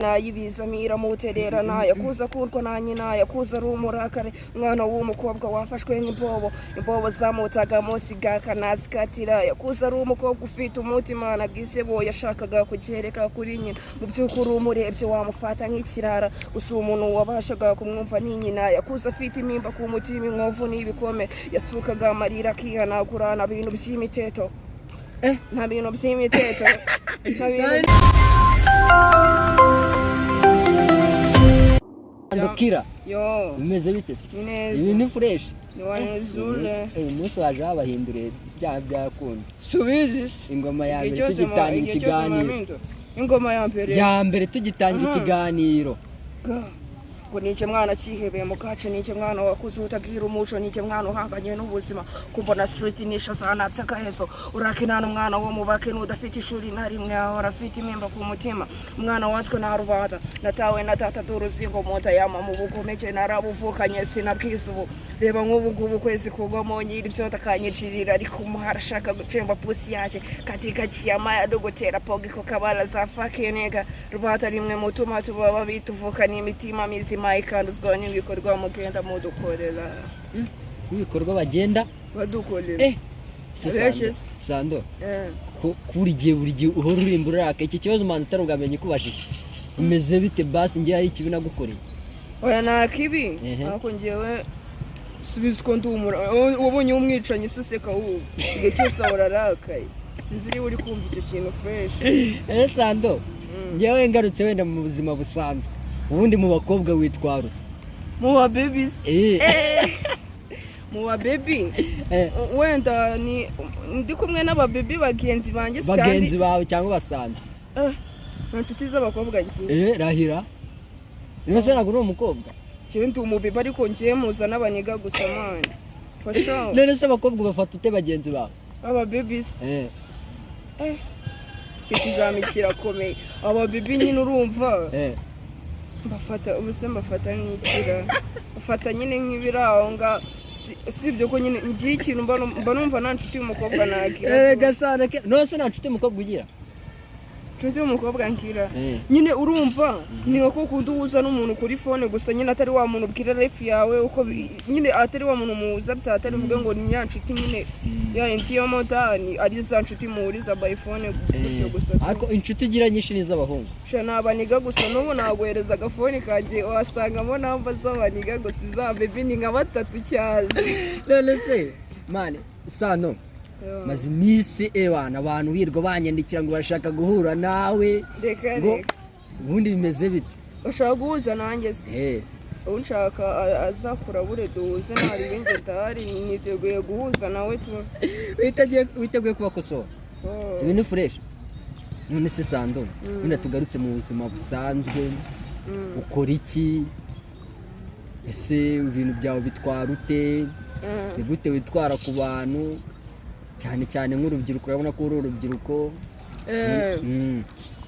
Nayibizamira mutererana, yakuza akurwa na nyina, yakuza ari umurakare, umwana w'umukobwa wafashwe nk'imbobo, imbobo zamutaga musiga akanazikatira. Yakuza ari umukobwa ufite umutima nagisebo, yashakaga kugereka kuri nyina. Mu by'ukuri umurebye wamufata nk'ikirara, gusa umuntu wabashaga kumwumva ni nyina. Yakuza afite impimba ku mutima, inkovu n'ibikome, yasukaga amarira akihanagura. Nta bintu by'imiteto, nta bintu by'imiteto, nta bintu. Ndukira. Yo. Bimeze bite se? Ni neza. Ibi ni fresh. Ni wanezure. Uyu munsi waje wabahinduriye byaha byakunda. Subizi se. Ingoma ya Igihe mbere cyose tugitangira igihe cyose ikiganiro. mwaminze. Ingoma ya mbere. Ya mbere tugitangira Aha. ikiganiro. Ngo nike mwana cyihebeye mu kace, nike mwana wakuze utagira umuco, nike mwana uhanganye n'ubuzima, kumbona street nisha zanatse agahezo, urakinana umwana wo mu bake n'udafite ishuri na rimwe, ahora afite impimba ku mutima, umwana watswe na rubanda, natawe na data d'uruzingo mu nda yama. Mu bugomeke narabuvukanye, sinabwiza ubu. Reba nk'ubu ngubu ukwezi kugwamo nyiri ibyo takanyicirira, ariko umuhara ashaka gucemba pusi yake katika kiyama yadugutera pogiko kabaraza fucking rubanda rimwe mutuma tuba babi, tuvukana imitima mizima ikanduzwa n'ibikorwa mugenda mudukorera. Ibikorwa bagenda badukorera. Se. Abeshye Sando, se. Sando, ko buri gihe uhora urimba uraraka, iki kibazo umanza utari ubwamenye kubajije. Umeze bite basi? Njye hari ikibi nagukoreye? Oya, nta kibi. Ariko njyewe subiza uko ndi umura wabonye umwicanyi se useka wubu igihe cyose ahora arakaye. Sinzi niba uri kumva icyo kintu fresh. Sando, njyewe ngarutse wenda mu buzima busanzwe, ubundi mu bakobwa witwara ute? Mu ba babies? Mu ba baby? Wenda ni ndi kumwe n'ababebi bagenzi banjye se. Bagenzi bawe cyangwa basanzwe? Nta nshuti z'abakobwa ngiye. Rahira, niba se ntabwo uri umukobwa? Njyewe ndi umubibi, ariko ngiye muza n'abaniga gusa, man, for sure. None se abakobwa bafata ute bagenzi bawe? Aba babies? Icyo kizami kirakomeye. Aba baby nyine urumva, mbafata ubuse mbafata nk'ikira, bafata nyine nk'ibiraho nga usibye ko nyine ngiye ikintu mba numva nta nshuti y'umukobwa nagira. Gasana ke, none se nta nshuti y'umukobwa ugira? Nshuti y'umukobwa ngira? Nyine urumva ni nka ko ukunda uhuza n'umuntu kuri phone gusa, nyine atari wa muntu ubwira life yawe uko nyine atari wa muntu muhuza bya atari uvuge ngo ni ya nshuti nyine ya indi yo modani, ari za nshuti muhuriza by phone gutyo gusa. Ariko inshuti ugira nyinshi ni iz'abahungu. Sha, ni abaniga gusa. N'ubu naguhereza agafone kanjye wasangamo namba z'abaniga gusa, za baby ni nka batatu cyazi. None se man, Sano, maze iminsi ewana abantu birirwa banyandikira ngo bashaka guhura nawe. Reka. Ngo Reka. ubundi bimeze bite? Ushaka guhuza nanjye se? Ubu nshaka azakurabure duhuze, nta ibindi ndahari, niteguye guhuza nawe tu. Witeguye kubakosora? Oh. Ibi ni fresh. None se Sando, wenda tugarutse mu buzima busanzwe, ukora iki ese? Ibintu byawe bitwara ute? Ni gute witwara ku bantu, cyane cyane nk'urubyiruko? Urabona ko uri urubyiruko.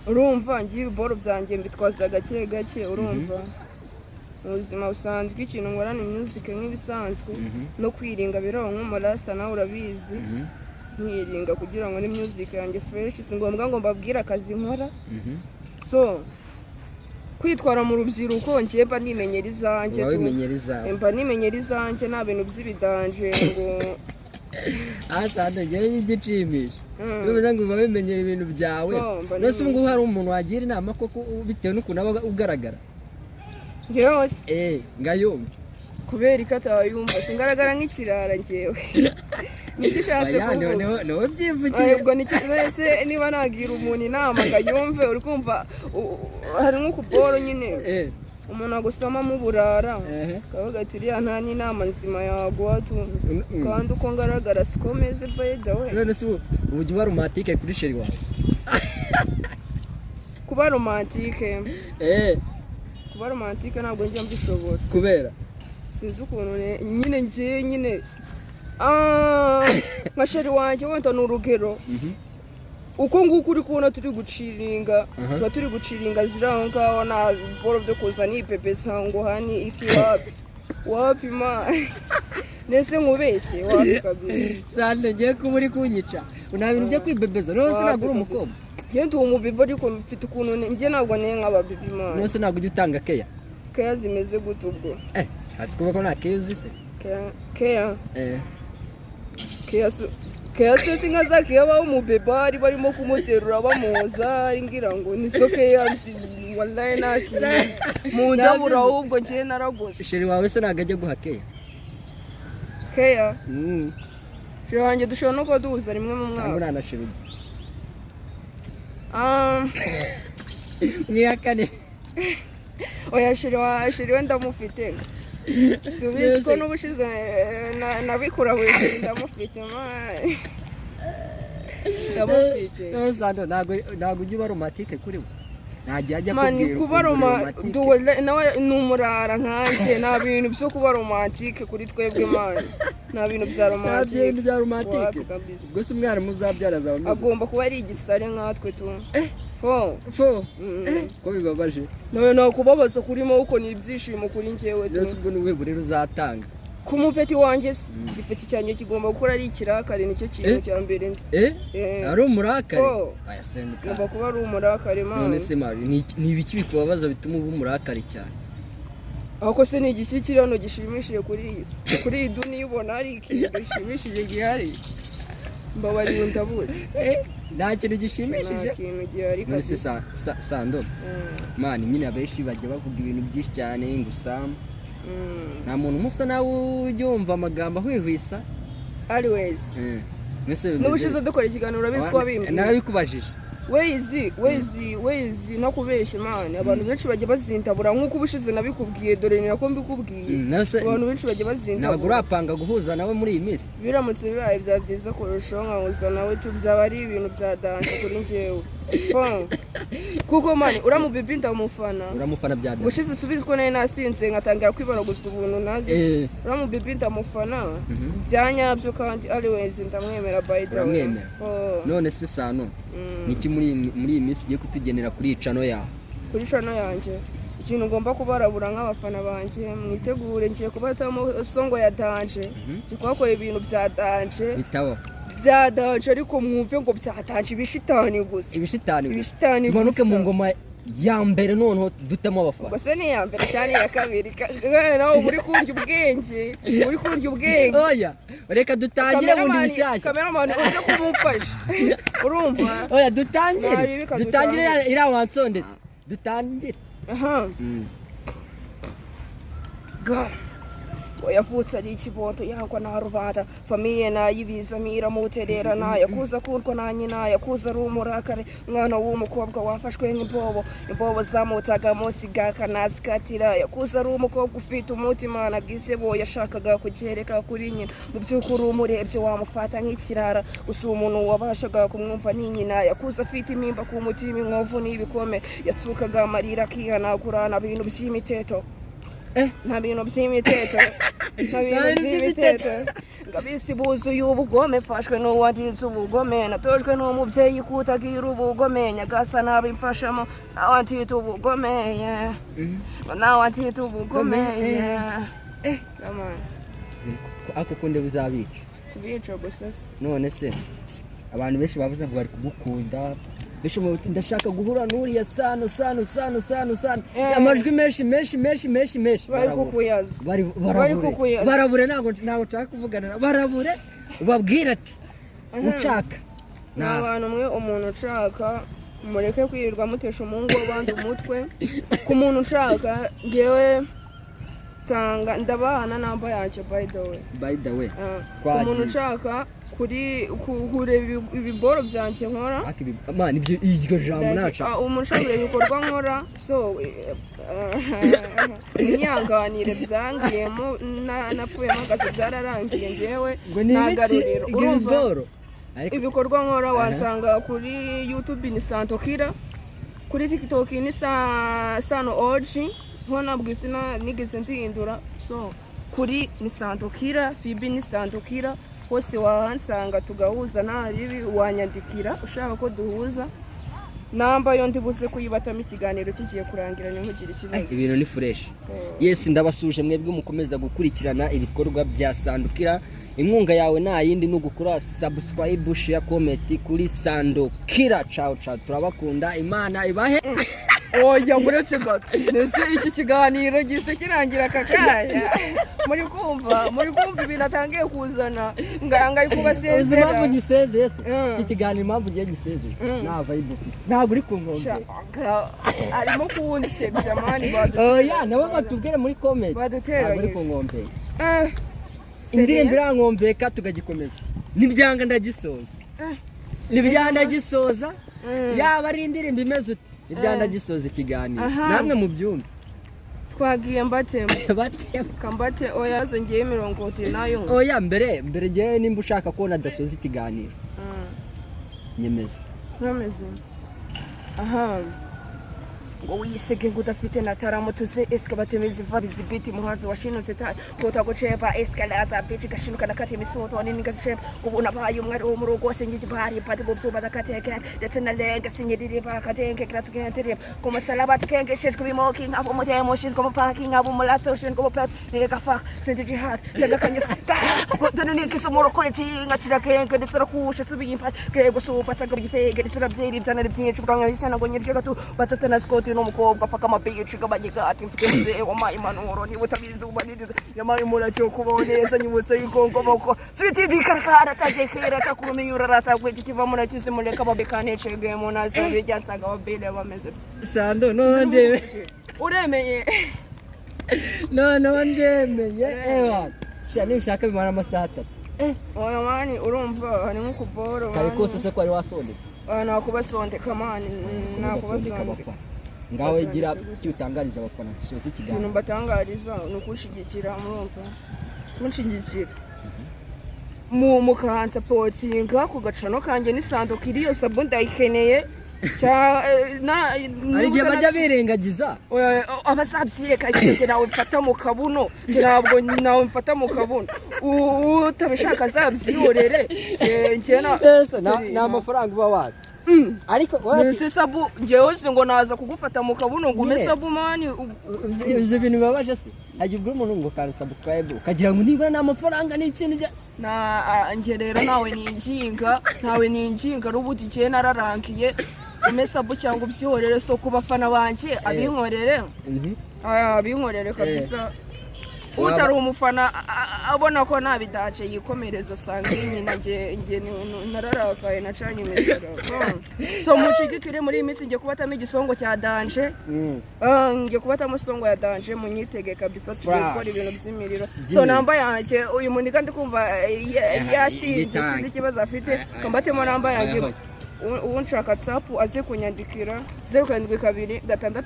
Urumva ngiye ibiboro byanjye mbitwaza gake gake. Urumva mu buzima busanzwe ikintu nkora ni music nk'ibisanzwe, no kwiringa biraho nk'umurasta, nawe urabizi, nkiringa kugira ngo ni music yanjye fresh. Si ngombwa ngo mbabwire akazi nkora. So kwitwara mu rubyiruko, ngiye mba nimenyera izanjye Uba tu. wimenyera izawe. Mba nimenyera izanjye, nta bintu by'ibidanje ngo. Aha Sando, ngewe ibyo nshimisha, bivuze ngo uba wimenyera ibintu byawe. So, mba None se ubu ngubu nimenyera. hari umuntu wagira inama koko, bitewe n'ukuntu aba ugaragara? Njyewe se? Ngayumva. Kubera ko atayumva, singaragara nk'ikirara njyewe? Nicyo ushatse Oya, kuvuga? niwe ubyivugiye. Ubwo ni wese niba nagira umuntu inama ngo ayumve, uri kumva hari nk'ukuboro nyine umuntu agusomamo uburara, akavuga ati uriya nta n'inama nzima yaguha tu, kandi uko ngaragara siko meze, by the way. None se ubu ujya uba romantique kuri chéri wawe? Kuba romantique? Kuba romantique ntabwo njya mbishobora. Kubera? Sinzi ukuntu nyine ngiye nyine nka chéri wanjye, wenda ni urugero, uko nguko uri kubona turi guciringa, tuba turi guciringa ziri aho ngaho, nta boro byo kuza nipepesa ngo hani iki, wapi wapi ma nese nkubeshye, wapi kabisa. Sande, ngiye kuba uri kunyica, nta bintu byo kwibebeza. None se Wapi ntabwo uri kabisa. umukobwa? Njye ndi umubibi, ariko mfite ukuntu njye ntabwo niye nk'ababibi, man. None se ntabwo ujya utanga keya? Keya zimeze gute ubwo? Eh, ushatse kuvuga ko nta keya uzi se? Keya, keya. Eh. Keya keya se si nka za keya baho umubebe barimo kumuterura bamuhoza, ngira ngo ni so keya nzi, wallahi nta kintu mu ndabura, ahubwo njye naraguze. Chéri wawe se ntabwo ajya guha keya? Keya? Chéri wanjye dushobora no kuba duhuza rimwe mu Cyangwa mwaka. nta na chéri ugira? Ah, Mwihakane. Oya, chéri we ndamufite. Subizi ko n'ubushize nabikura buri, ndamufite, man, ndamufite. Eh, Sando, ntabwo ujya uba romantique kuri we? Nta gihe ajya Man, akubwira kuba ukuntu uri roma romantique? Nawe ni umurara nkanjye. Nta bintu byo kuba romantique kuri twebwe, man, nta bintu bya Nta romantique. bintu bya romantique? Wapi kabisa. Ubwo se umwana muzabyara azaba ameze? Agomba kuba ari igisare nkatwe tu fo. Fo. Ko bibabaje? Nawe nakubabaza kurimo, kuko ni ibyishimo kuri njyewe tu. Mbese ubwo ni ubuhe burere uzatanga? Ku mupeti wanjye se, igipeti cyanjye kigomba gukora ari ikirakare, nicyo kintu cya mbere nzi. Eh. Eh. Ari umurakare? Oh. Aya semuka. Ngomba kuba ari umurakare, None man. se mari, ni ibiki bikubabaza bituma uba umurakare cyane? Ahubwo se ni igiki kiri hano gishimishije kuri iyi si, kuri iyi duniya? Ubona hari ikintu gishimishije gihari? Mbabariye ndabura. Nta kintu Nta gishimishije? kintu gihari None se kabisa. Sando, man, nyine abenshi bajya bavuga ibintu byinshi cyane gusa nta muntu umusa nawe ujya wumva amagambo ahwihwisa. Always. Mbese bimeze N'ubushize dukora ikiganiro, urabizi ko wabimbwiye. Narabikubajije. Wezi, wezi, wezi, no kubeshya, man, abantu benshi bajya bazintabura nk'uko ubushize nabikubwiye, dore ni nako mbikubwiye. Nawe se Abantu benshi bajya ntabwo bazintabura. urapanga guhuza nawe muri iyi minsi? Biramutse bibaye byaba byiza kurushaho, nkahuza nawe tu, byaba ari ibintu bya danger kuri njyewe. Bon. Kuko man, uramubibi ndamufana. Uramufana bya danger? Ubushize usubize ko nari nasinze nkatangira kwibaraguzwa ubuntu ntazi. Uramubibi ndamufana bya nyabyo, kandi always ndamwemera, by the way. Uramwemera? Oh. None se Sano, niki muri iyi minsi ugiye kutugenera kuri iyi channel yawe? Kuri channel yanjye, ikintu ngomba kubarabura nk'abafana banjye, mwitegure, ngiye kubatamo song ya danger, ngiye kubakorera ibintu bya danger. Bitabo. Bya danger, ariko mwumve ngo bya danger, ibishitani gusa. Ibishitani gusa. Ibishitani Tumanuke gusa. mu ngoma ya mbere, noneho dutemo abafana. Ubwo se ni iya mbere cyangwa iya kabiri? Nawe uba uri kurya ubwenge, uri kurya ubwenge. Oya, reka dutangire bundi bushyashya. Cameraman uze kumufasha, urumva? Oya, dutangire. Nari reka. Dutangire. Dutangire. Iriya wansondetse, dutangire. Aha. Ga ngo yavutse ari ikibondo, yangwa na rubanda, famille nayibizamira mutererana, yakuze akundwa na nyina, yakuze ari umurakare, umwana w'umukobwa wafashwe nk'imbobo, imbobo zamutaga munsi gakanazikatira. Yakuze ari umukobwa ufite umutima nagisebo, yashakaga kugereka kuri nyina. Mu by'ukuri umurebye wamufata nk'ikirara gusa, umuntu wabashaga kumwumva ni nyina. Yakuze afite impimba ku mutima, inkovu n'ibikome, yasukaga amarira akihanagura. Na bintu by'imiteto, nta bintu by'imiteto, nta bintu Nta bintu. by'imiteto. Ngo abisi buzuye ubugome, mfashwe n'uwandize ubugome, natojwe n'umubyeyi kutagira ubugome, nyagasa nabimfashamo, nawe antita ubugome, yeah. Ngo nawe antita ubugome, yeah. Come on. Ako kunde buzabica. Kubica gusa se? None se abantu benshi bavuze ngo bari kugukunda, benshi bati ndashaka guhura n'uriya Sano, Sano, Sano, Sano, Sano. Amajwi menshi menshi menshi menshi menshi. Bari Barabura. kukuyaza. Bari Bari barabure. kukuyaza. Barabure, ntabwo nshaka kuvugana barabure, ubabwire ati ushaka Ni abantu mwe, umuntu ushaka mureke kwirirwa mutesha umuhungu w'abandi umutwe. Ku muntu ushaka, ngewe tanga ndabahana namba yanjye, by the way. By the way. Ah, ku Twagiye. muntu ushaka kuri kureba ibiboro byanjye nkora. Ariko man, ibyo iryo jambo naca. Ah, umuntu ushaka kureba ibikorwa nkora, so munyanganire, byangiyemo napfuyemo akazi, byararangiye ngewe Ngo ni nta ibiki? garuriro. Ibyo Urumva? biboro. Ariko Ibikorwa nkora wasanga kuri YouTube ni Santokira, kuri TikTok ni Sano Oji, nko ntabwo izina nigeze ndihindura. So kuri ni Santokira, Fibi ni Santokira, hose wahansanga tugahuza, nta ribi. Wanyandikira ushaka ko duhuza. Namba yo ndibuze kuyibatamo ikiganiro kigiye kurangira, ntimugire ikibazo. Ibintu ni fresh. Yes, ndabasuje mwebwe mukomeza gukurikirana ibikorwa bya Sandukira. Inkunga yawe nta yindi, ni ugukora subscribe, share, comment kuri Sandukira. Ciao ciao, turabakunda, Imana ibahe. Oya, uretse gato, ndetse iki kiganiro gise kirangira aka kanya. Muri kumva ibintu atangiye kuzana nganga ari Uzi kubasezera. impamvu gisezeye se? Mm. Iki kiganiro impamvu ugiye gisezeye, nta vibe ufite, ntabwo uri ku nkombe. Arimo kunsebya, man. Oya, nabo batubwire muri comment, ntabwo uri ku nkombe. Indirimbo irankombeka tukagikomeza, nibyanga ndagisoza, nibyanga ndagisoza. Yaba ari indirimbo imeze ute, nibyanga ndagisoza ikiganiro. Namwe mubyumve. Twagiye mbatema. Batema. Kambate, oya, ngiye imirongo nayo. Oya, mbere ngewe nimba ushaka ko nadasoza ikiganiro, nyemeza. Nkomeze. Aha ngo wisege ngo udafite na taramu tuze eske batemeza iva bizibiti muhavi washinutse ta kota gucepa eske laza bici gashinuka nakati imisoto nini gacepa ubu nabaye umwari wo mu rugo singize bari pati mu byuma nakateke ndetse na lenga sinyiririba kadenke kratugentere ku musalaba tukengeshejwe ibimoki nk'abo umutemo ushinzwe umupaki nk'abo umurasa ushinzwe umupaki nigga fuck sindi jihad tega kanyusa dore nikisumuro kuriti ngatira kenke ndetse rakushe subiye impati kego supa saga bifege ndetse rabyeri byana byinshi bwanga bisana ngo nyirye gato batata na Scott n'umukobwa afaka amabici gabanyigati mfite muzehe wampaye impanuro niba utabizi ubaniriza yamaye umurage wo kubaho neza nyibutsa yuko ngomba switi dikarakara tagekera takuruminyura ratakwita kiva murakizimureka babekanicege munazo bijya nsaga babile bameze. Sando, none ndemeye. Uremeye. Noneho ndemeye, ewa sha, nibishaka bimara amasaha 3. Oya man, urumva harimo ukuboro. Kare kose se ko wari wasondeka? Oya, nakubasondeka man. Basondeka. Nakubasondeka. Abafana ngaho, gira icyo utangariza abafana dusoza Ikintu ikiganiro. mbatangariza ni ukunshyigikira, murumva, kunshyigikira mu mukansapotinga ku gacano kanjye n'isanduku iriyo sabu ndayikeneye. Hari igihe bajya birengagiza. Oya, abazabyireka, njye nawe mfata mu kabuno, njye ntabwo nawe mfata mu kabuno. Utabishaka azabyihorere. Njye Ese ni amafaranga uba waka ariko wowe Mbese sabu njyewe si ngo naza kugufata mu kabuno ngo ume Nyine. sabu man. Uzi ibintu bibabaje se? Hajya ubwira umuntu ngo kanda subscribe, ukagira ngo nibura ni amafaranga, ni ikintu Na njye rero nawe ninginga, ntawe ninginga n'ubundi njye nararangiye. Ume sabu cyangwa ubyihorere. So ku bafana banjye, abinkorere. Abinkorere kabisa. Utari umufana abona ko ntabidaje yikomereza, asanga nyina. Njye nararakaye, nacanye imisoro. So mushigikire muri iyi minsi ngiye kubatamo igisongo cya danger. Ngiye kubatamo songo ya danger, munyitege kabisa, tugiye Fresh. gukora ibintu by'imiriro. So By'imiriro. namba yanjye, uyu muniga ndi kumva yasinze, yitange. sinzi ikibazo afite, kambatemo namba yanjye. Uwo nshaka WhatsApp aze kunyandikira 0726 6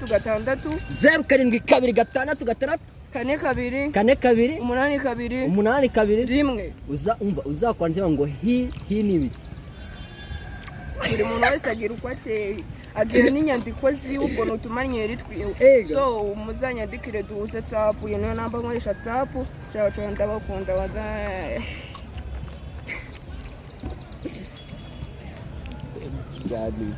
0726 6 42 42 82 82 1. Uza umva uzakwandikira ngo hi hi ni ibiki? Buri muntu wese agira uko ateye, agira n'inyandiko ziwe, ubwo ni utumanyeri twiwe. Ego. So muzanyandikire duhuze WhatsApp, iyo niyo namba nkoresha WhatsApp. Ciao ciao, ndabakunda, bye. Ikiganiro.